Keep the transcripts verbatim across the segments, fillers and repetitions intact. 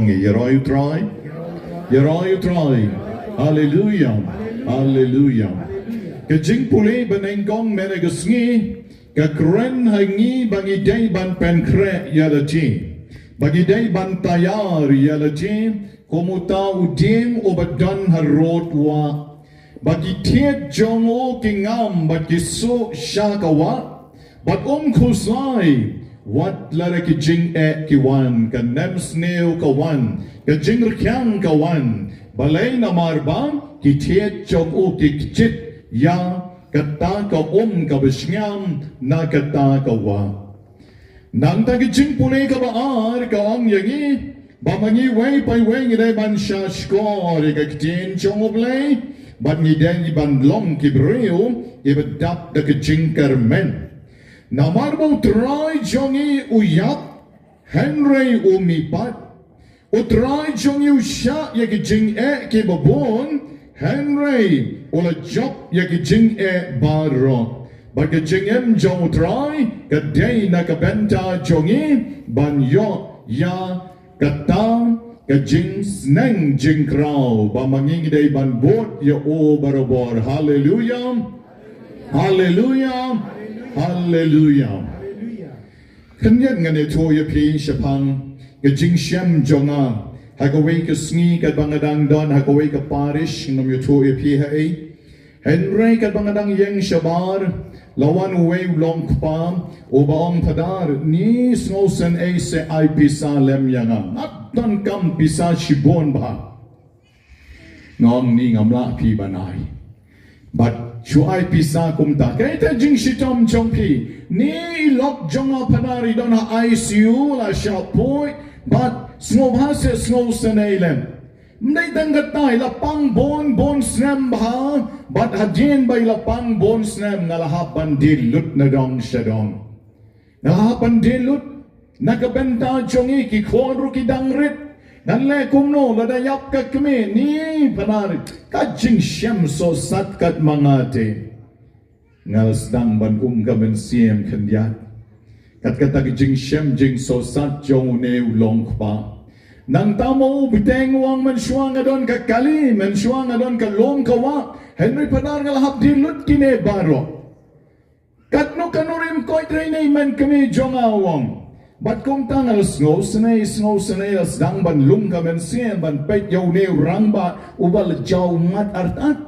Ïaroh ïa u Trai. Ïaroh ïa u Trai. Haleluya. Haleluya. Ka jingpule ba nyngkong mynne ka sngi ka kren ha ngi ba ngi dei ban pynkhreh ïa lade, ba ngi dei ban tayar ïa lade kum uta u dieng uba don harud wah, ba ki thied jong u ki ngam bad ki suh sha ka wah, bad um khuslai wat la da ki jingeh ki wan, ka nemsniew ka wan, ka jingrkhiang ka wan. Balei? Namar ba ki thied jong u ki kjit ïa kata ka um kaba shngiam na kata ka wah. Nangta ka jingpule kaba ar ka ong ïa ngi ba ma ngi wei pa wei ngi dei ban sngap skhor ïa ka ktien jong U Blei bad ngi dei ban long ki briew kiba dap da ka jingkyrmen. Namar ba U Trai jong ngi u ïap, hynrei um mihpat. U Trai jong ngi u shah ïa ki jingeh kiba bun, hynrei u la jop ïa ki jingeh baroh. Bad ka jingim jong U Trai ka dei na ka bynta jong ngi ban ïoh ïa kata ka jingsneng jingkraw ba ma ngi ngi dei ban bud ïa u barabor. Haleluya. Haleluya. Haleluya. Khyndiat ngan ïathuh ïa phi shaphang ka jingshem jong nga ha kawei ka sngi katba nga dang don ha kawei ka parish, ngam ïathuh ïa phi ha ei. Hynrei katba nga dang ïeng shabar la wan uwei u longkpa uba ong, Phadar, ni sngewsynei seh ai pisa lem ïa nga. Nga donkam pisa shibun bha. Nga ong, ni ngam lah phi ban ai. Bad shu ai pisa kumta. Kaei kata jingshitom jong phi? Ni i lok jong nga Phadar i don ha I C U, la shah poi. Bad sngewbha seh sngewsynei lem. Ym dei tang kata, i la pang bun bun snem bha. Bad hadien ba i la pang bun snem nga la hap ban die lut na dong sha dong. Nga la hap ban die lut na ka bynta jong ngi, ki khun ruh ki dang rit. Ngan leh kumno lada ïap ka kmie? Ni Phadar, ka jingshem sohsat kat ma nga te. Nga la sdang ban um ka mynsiem khyndiat kat kata ka jingshem jingsohsat jong une u longkpa. Nangta ma u bteng u ong, mynshuwa nga don ka kali, mynshuwa nga don ka lum ka wah, hynrei Phadar nga la hap die lut kine baroh. Katno katno ruh ym koit re ine i mei kmie jong nga, u ong. Bad kumta nga la sngewsynei sngewsynei, la sdang ban lum ka mynsiem ban peit ïa une u rangbah uba la jaw mat artat.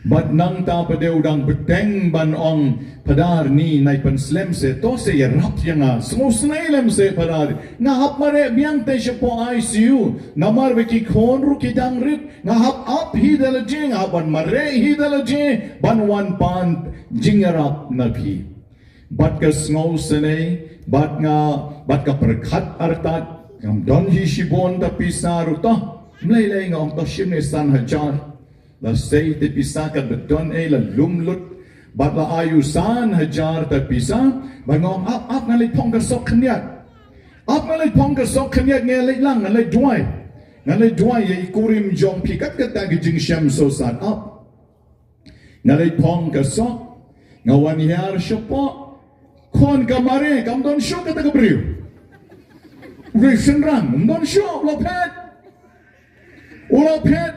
Bad nangta pat de u dang bteng ban ong, Phadar, ni nai pynslem seh, to seh ïarap ïa nga. Sngewsynei lem seh Phadar. Nga hap mareh biang te shapoh I C U namar ba ki khun ruh ki dang rit. Nga hap ap hi da lade, nga hap ban mareh hi da lade ban wan pan jingïarap na phi. Bad ka sngewsynei bad nga, bad ka pyrkhat artat, ngam don hi shibun ta pisa ruh, to. Ym lei lei, nga ong, to shim ne san hajar. La sei te pisa katba don ei, la lum lut bad la ai u san hajar ta pisa. Bad nga ong, ap ap, ngan leit phong ka sok khyndiat. Ap, ngan leit phong ka sok khyndiat, ngan leit lang, ngan leit duwai. Ngan leit duwai ïa i kurim jong phi. Kat kata ka jingshem sohsat, ap. Nga leit phong ka sok, nga wan hiar shapoh. Khun ka mareh, kam don shuh kata ka briew. U dei shynrang, um don shuh, u la phet. U la phet,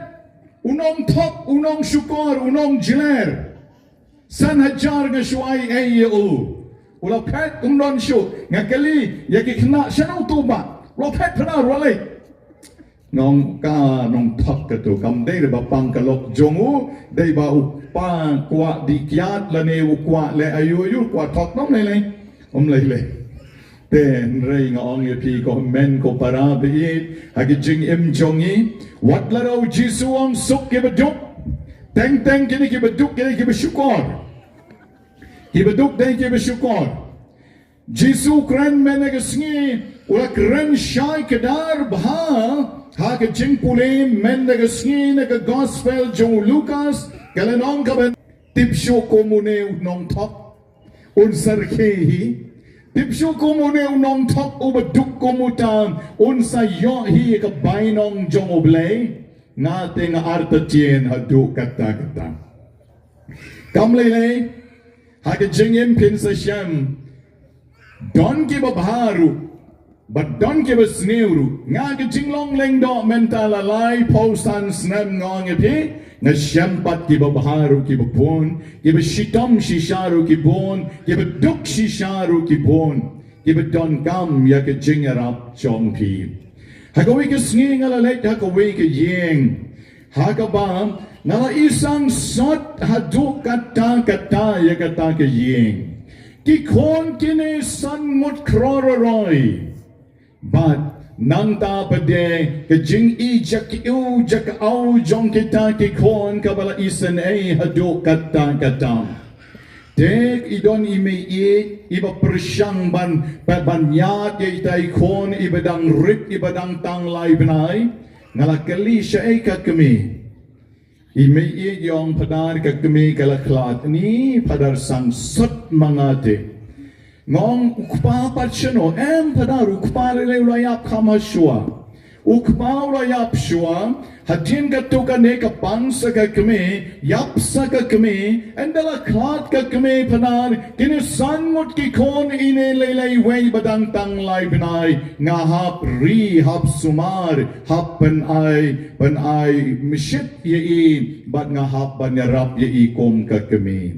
u nongthok, u nongshukor, u nongjler. San hajar nga shu ai ei ïa u. U la phet, um don shuh. Nga kylli ïa ki khynnah, shano uto u bah? U la phet Phadar, u la leit. Nga ong, ka nongthok kato kam dei ba pang ka lok jong u, dei ba u kpa kwah dih kiad lane u kwah leh aïu aïu, kwah thok, ym lei lei. Ym lei lei. Te hynrei nga ong ïa phi ko hynmen ko para baieit, ha ki jingim jong ngi, wat la da u Jisu u ong suk kiba duk, teng teng kine kiba duk kine kiba shukor. Kiba duk dei kiba shukor. Jisu u kren mynne ka sngi, u la kren shai kdar bha ha ka jingpule mynne ka sngi na ka gospel jong u Lukas, ka lynnong kaba, tip shuh kum une u nongthok, un sa rkhie hi. Tip shuh kum une u nongthok uba duk kum uta, un sa ïoh hi ka bainong jong U Blei. Nga te nga artatien haduh katta katta. Kam lei lei, ha ka jingim phin sa shem, don kiba bha ruh, Bad don kiba sniew ruh, nga ka jinglong lyngdoh mynta la lai phew san snem, nga ong ïa phi, nga shem pat kiba bha ruh kiba bun, kiba shitom shisha ruh ki bun, kiba duk shisha ruh ki bun, kiba donkam ïa ka jingïarap jong phi. Ha kawei ka sngi nga la leit ha kawei ka ïing, ha kaba nga la isang sot haduh katta katta ïa kata ka ïing. Ki khun kine san ngut khror roi. Bad nangta pat de ka jingïeit jaka u jaka au jong kita ki khun kaba la isynei haduh katta katta. Te i don i mei ïeit iba pyrshang ban, ban, ban ïaid ïa ita i khun iba dang rit, iba dang tang lai bnai. Nga la kylli shaei ka kmie. I mei ïeit i ong, Phadar, ka kmie ka la khlad. Ni Phadar, sang sot ma nga te. Nga ong, u kpa pat shano? Em Phadar, u kpa lei lei u la ïap kham ha shuwa. U kpa u la ïap shuwa. Hadien katto katne ka pang sa ka kmie, ïap sa ka kmie, ynda la khlad ka kmie, Phadar, kine san ngut ki khun, ine lei lei, iwei ba dang tang lai bnai, nga hap ri, hap sumar, hap pynai, pynai mashit ïa i, bad nga hap ban ïarap ïa i kum ka kmie.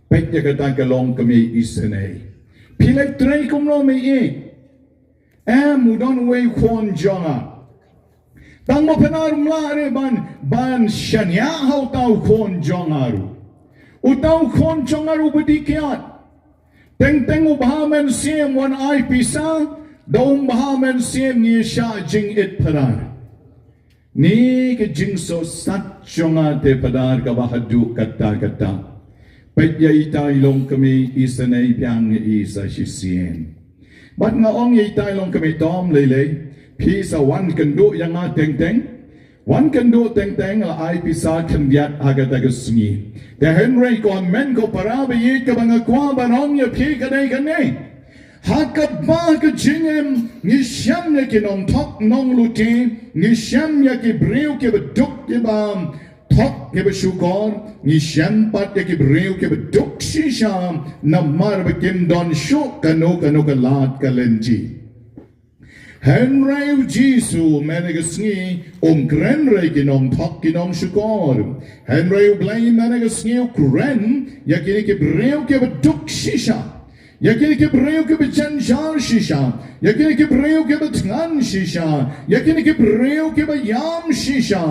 Peit ïa kata ka long kmie isynei. Phi leit trei kumno mei ïeit? Em, u don uwei u khun jong nga. Tang ba Phadar, ym lah re ban, ban shaniah ha uta u khun jong nga ruh. Uta u khun jong nga ruh u ba dih kiad. Teng teng u bha mynsiem wan ai pisa, da um bha mynsiem ngi shah jingit, Phadar. Ni ka jingsngewsih jong nga te, Phadar, kaba haduh katta katta. Peit ïa ita i long kmie isynei, biang ïa i sa shisien. Bad nga ong ïa ita i long kmie, to, ym lei lei, phi sa wan kynduh ïa nga teng teng. Wan kynduh teng teng, la ai pisa khyndiat ha kata ka sngi. Te hynrei ko hynmen ko para ba ïeit, kaba nga kwah ban ong ïa phi ka dei kane. Ha kaba ka jingim ngi shem ïa ki nongthok nongluti, ngi shem ïa ki briew kiba duk kiba thok kiba shukor, ngi shem pat ïa ki briew kiba duk shisha namar ba kim don shuh kano kano ka lad ka lynti. Hynrei u Jisu mynne ka sngi um kren re ki nongthok ki nongshukor. Hynrei U Blei mynne ka sngi u kren ïa kine ki briew kiba duk shisha. Ïa kine ki briew kiba jynjar shisha, ïa kine ki briew kiba thngan shisha, ïa kine ki briew kiba ïam shisha,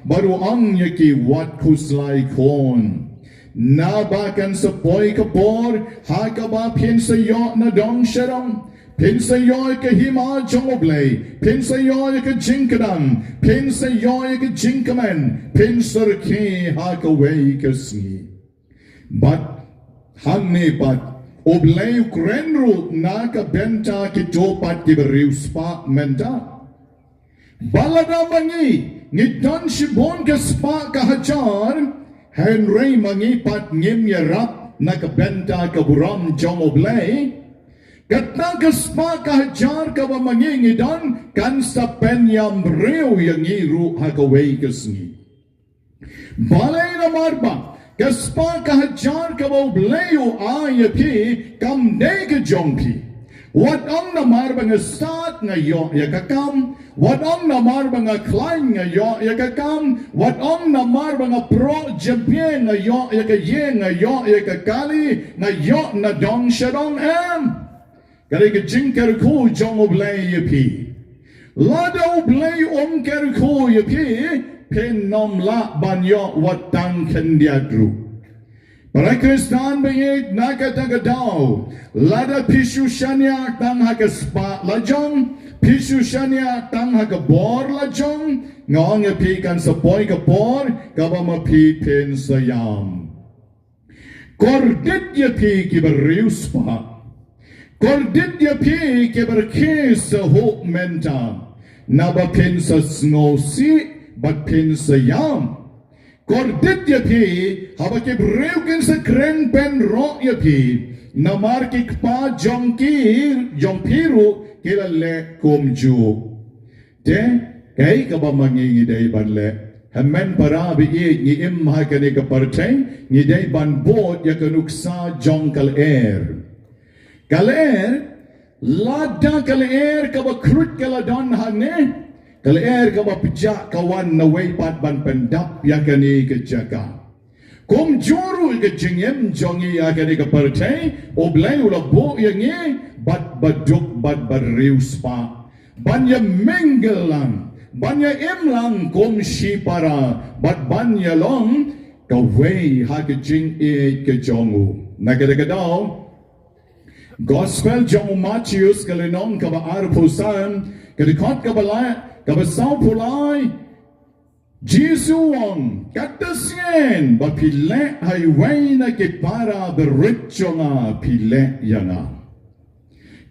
bad u ong ïa ki, wat khuslai khun. Naba kan sa poi ka por ha kaba phin sa ïoh na dong sha dong, phin sa ïoh ïa ka hima jong U Blei, phin sa ïoh ïa ka jingkdang, phin sa ïoh ïa ka jingkmen, phin sa rkhie ha kawei ka sngi. Bad hangne pat U Blei u kren ruh na ka bynta kito pat kiba riewspah mynta. Ba lada ma ngi ngi don shibun ka spah ka hajar, hynrei ma ngi pat ngim ïarap na ka bynta ka burom jong U Blei, kata ka spah ka hajar kaba ma ngi ngi don kan sa pynïam briew ïa ngi ruh ha kawei ka sngi. Balei? Namar ba ka spah ka hajar kaba U Blei u ai ïa phi kam dei ka jong phi. Wat ong namar ba nga stad nga ïoh ïa ka kam. Wat ong namar ba nga khlaiñ nga ïoh ïa ka kam. Wat ong namar ba nga proh jingpyrkhat nga ïoh ïa ka ïing, nga ïoh ïa ka kali, nga ïoh na dong sha dong, em. Ka dei ka jingkyrkhu jong U Blei ïa phi. Lada U Blei um kyrkhu ïa phi, phin ym lah ban ïoh wat tang khyndiat ruh. Para Khristan ba ïeit, na kata ka daw, lada phi shu shaniah tang ha ka spah lajong, phi shu shaniah tang ha ka bor lajong, nga ong ïa phi kan sa poi ka por kaba ma phi phin sa ïam. Kordit ïa phi kiba riewspah. Kordit ïa phi kiba rkhie shuh mynta, naba phin sa sngewsih bad phin sa ïam. Kordit ïa phi haba ki briew kin sa kren pynroh ïa phi, namar ki kpa jong ki, jong phi ruh ki la leh kumjuh. Te kaei kaba ma ngi ngi dei ban leh? Hynmen para ba ïeit, ngi im ha kane ka pyrthei, ngi dei ban bud ïa ka nuksa jong ka lyer. Ka lyer, Lada ka lyer kaba khrud ka la don hangne, ka lyer kaba pjah ka wan nawei pat ban pyndap ïa kane ka jaka. Kumjuh ruh ka jingim jong ngi ïa kane ka pyrthei, U Blei u la buh ïa ngi bad ba duk bad ba riewspah ban ïa mingle lang, ban ïa im lang kum shipara, bad ban ïa long kawei ha ka jingïeit ka jong u. Na kata ka daw, Gospel jong u Mathaios ka lynnong kaba arphew san, ka dkhot kaba lai, kaba sawphew lai, Jisu u ong, kata sien ba phi leh ha iwei na ki para barit jong nga phi leh ïa nga.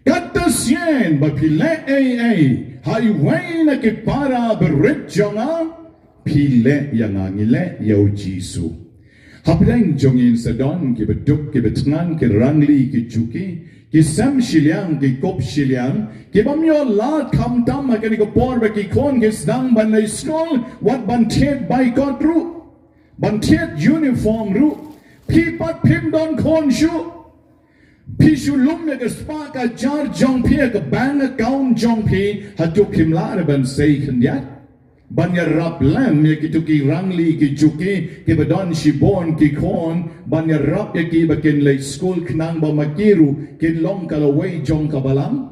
Kata sien ba phi leh ei ei ha iwei na ki para barit jong nga, phi leh ïa nga, ngi leh ïa u Jisu. Hapdeng jong ngi sa don kiba duk, kiba thngan, ki rangli, ki juki, ki sem shiliang, ki kup shiliang, ki bym ïoh lad khamtam ha kane ka por ba ki khun ki sdang ban leit skul, wat ban thied baikot ruh, ban thied uniform ruh. Phi pat phim don khun shuh. Phi shu lum ïa ka spah ka jar jong phi ha ka bank account jong phi, hato phim lah re ban sei khyndiat ban ïarap lem ïa kito ki rangli, ki juki, kiba don shibun ki khun, ban ïarap ïa ki ba kin leit skul khnang ba ma ki ruh kin long ka lawei jong ka balang?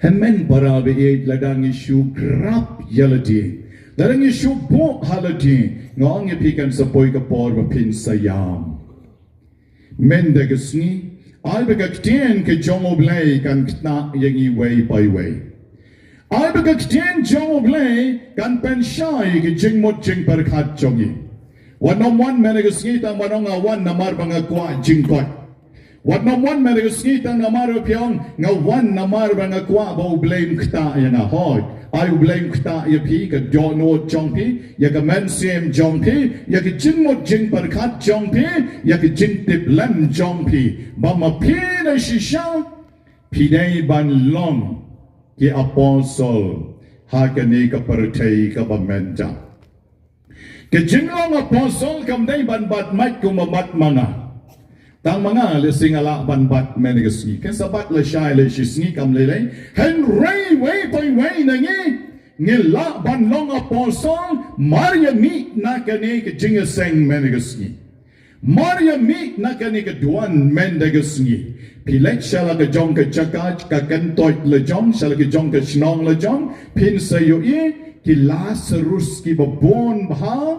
Hynmen para ba ïeit, lada ngi shu grab ïa lade, lada ngi shu buh ha lade, nga ong ïa phi kan sa poi ka por ba phin sa ïam. Mynta ka sngi, ai ba ka ktien ka jong U Blei kan kynnoh ïa ngi wei pa wei. Ai ba ka ktien jong U Blei kan pynshai ïa ka jingmut jingpyrkhat jong ngi. Wat nym wan mynta ka sngi tang ban ong nga wan namar ba nga kwah jingkoit. Wat nym wan mynta ka sngi tang namar ba phi ong nga wan namar ba nga kwah ba U Blei un kynnoh ïa nga, hooid. Ai U Blei un kynnoh ïa phi, ka dohnud jong phi, ïa ka mynsiem jong phi, ïa ka jingmut jingpyrkhat jong phi, ïa ka jingtiplem jong phi, ba ma phi na shisha phi dei ban long ki apostol ha kane ka pyrthei kaba mynta. Ka jinglong apostol kam dei ban bat mait kumba bat ma nga. Tang ma nga lehse nga lah ban bat mynta ka sngi. Kan sa bat lashai la shi sngi kam lei lei. Hynrei wei pa wei na ngi, ngi lah ban long apostol mar ïa mih na kane ka jingïaseng mynta ka sngi. Mar ïa mih na kane ka duwan mynta ka sngi. Phi leit sha la ka jong ka jaka ka kyntoit la jong, sha la ka jong ka shnong la jong, phin sa ïohi ki Lasarus kiba bun bha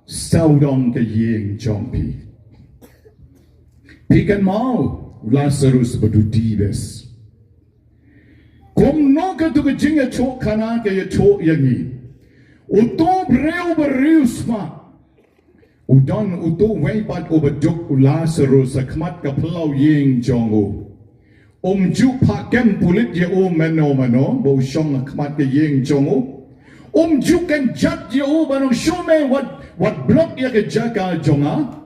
sawdong ka ïing jong phi. Phi kynmaw u Lasarus ba dudi bes. Kumno kato ka jingïathuhkhana ka ïathuh ïa ngi. Uto u briew ba riewspah u don uto uwei pat uba duk, u Lasarus, ha khmat ka phyllaw ïing jong u. Um ju phah kem pulit ïa u mano mano ba u shong ha khmat ka ïing jong u. Um ju kynjat ïa u ban ong shu me wat, wat block ïa ka jaka jong nga.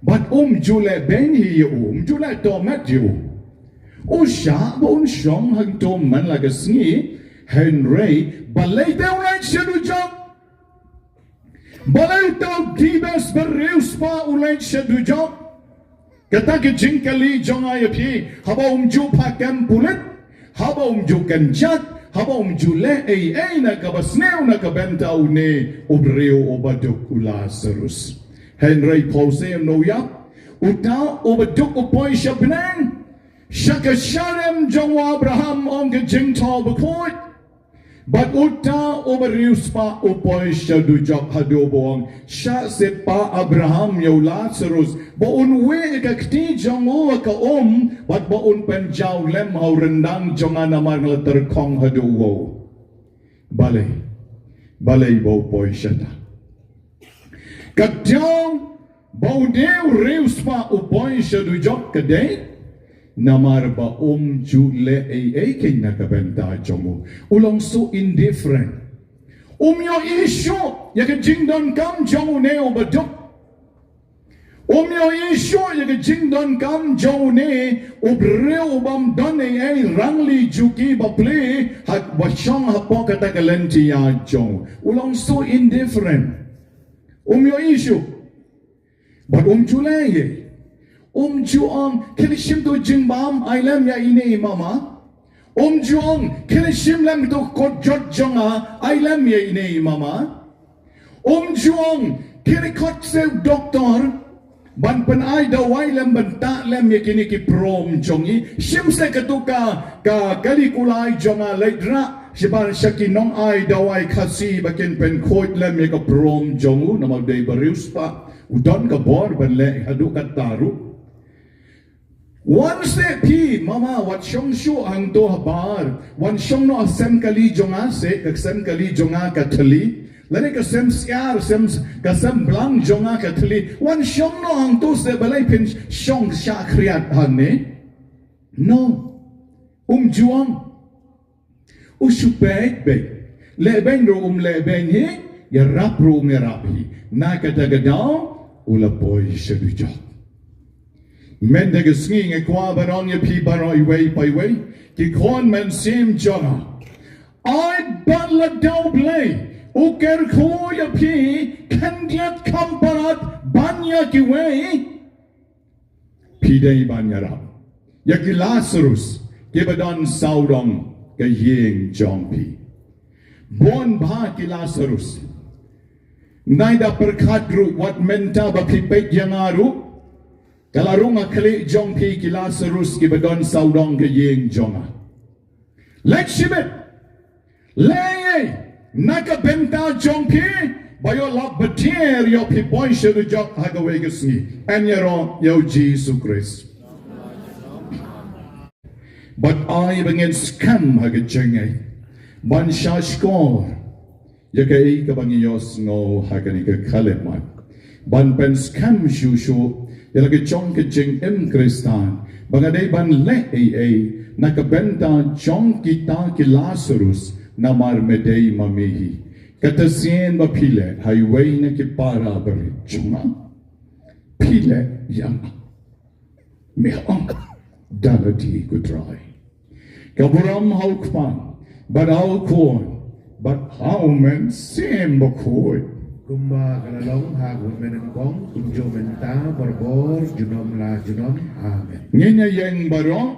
Bad um ju leh beiñ hi ïa u, um ju leh tohmet ïa u. U shah ba un shong hangto man la ka sngi, hynrei balei te u leit sha dujok? Balei uto u dibes ba riewspah u leit sha dujok? Kata ka jingkylli jong nga ïa phi, haba um ju phah kem pulit, haba um ju kynjat, haba um ju leh ei ei na kaba sniew na ka bynta une u briew uba duk u Lasarus. Hynrei phi sa ïohi, uta uba duk u poi sha bneng, sha ka sharem jong u Abraham, ong ka Jingthoh Bakhuid. Bad uta uba riewspah u poi sha dujok haduh ba u ong, shah shet pa Abraham ïa u Lasarus ba un wieh ka kti jong u ha ka um, bad ba un pynjaw lem ha u ryndang jong nga namar nga la tyrkhong haduh wow. Balei, balei ba u poi shata? Ka daw ba une u riewspah u poi sha dujok ka dei namar ba um ju leh ei ei keiñ na ka bynta jong u. U long so indifferent. Um ïohi shuh ïa ka jingdonkam jong une uba duk. Um ïohi shuh ïa ka jingdonkam jong une u briew u bym don ei ei, rangli juki bapli, ha, ba shong hapoh kata ka lynti ïa jong u. U long so indifferent. Um ïohi shuh. Bad um ju leh ei ei. Um ju ong, khie leit shim tu jingbam, ai lem ïa ine i mama. Um ju ong, khie leit shim lem tu kot jot jong nga, ai lem ïa ine i mama. Um ju ong, khie leit khot seh u doktor, ban pyn-ai dawai lem, ban tah lem ïa kine ki prom jong i. Shim seh katu ka, ka kali kulai jong nga, leit rah shabar sha ki nong-ai dawai Khasi ba kin pynkhuid lem ïa ka prom jong u, namar dei ba riewspah u don ka bor ban leh haduh katta ruh. Wan seh phi, mama, wat shong shuh hangto habar. Wan shong noh ha sem kali jong nga seh, ka sem kali jong nga ka thylli. Lane ka sem syiar, sem, ka sem blang jong nga ka thylli. Wan shong noh hangto seh, balei phin shong shah khriat hangne? No. Um ju ong. U shu peit beit. Lehbeiñ ruh um lehbeiñ hi, ïarap ruh um ïarap hi. Na kata ka daw, u la poi sha dujok. Mynta ka sngi nga kwah ban ong ïa phi baroh iwei pa iwei, ki khun mynsiem jong nga. Ai ba la daw Blei, u kyrkhu ïa phi, khyndiat kham palat ban ïa kiwei. Phi dei ban ïarap ïa ki Lasarus kiba don sawdong ka ïing jong phi. Bun bha ki Lasarus. Nai da pyrkhat ruh wat mynta ba phi peit ïa nga ruh, ka la rung ha khlieh jong phi ki Lasarus kiba don sawdong ka ïing jong nga. Leit shibit. Leit na ka bynta jong phi, ba ïoh lap btiar ïoh phi poi sha dujok ha kawei ka sngi. Yn ïaroh ïa u Jisu Khrist. Bad ai ba ngin skhem ha ka jingngeit ban shahshkor ïa kaei kaba ngi ïohsngew ha kane ka khyllipmat. Ban pynskhem shuh shuh ïa la ka jong ka jingim Khristan, ba nga dei ban leh ei ei na ka bynta jong kita ki Lasarus, namar me dei ma me hi. Kata sien ba phi leh ha iwei na ki para barit jong nga, phi leh ïa nga. Me ong, da lade ko Trai. Ka burom ha u Kpa bad ha u Khun bad ha u Mynsiem Bakhuid. Kumba ka la long ha u mynnyngkong, kumjuh mynta, barabor, junom la junom. Amen. Ngin ïa ïeng baroh.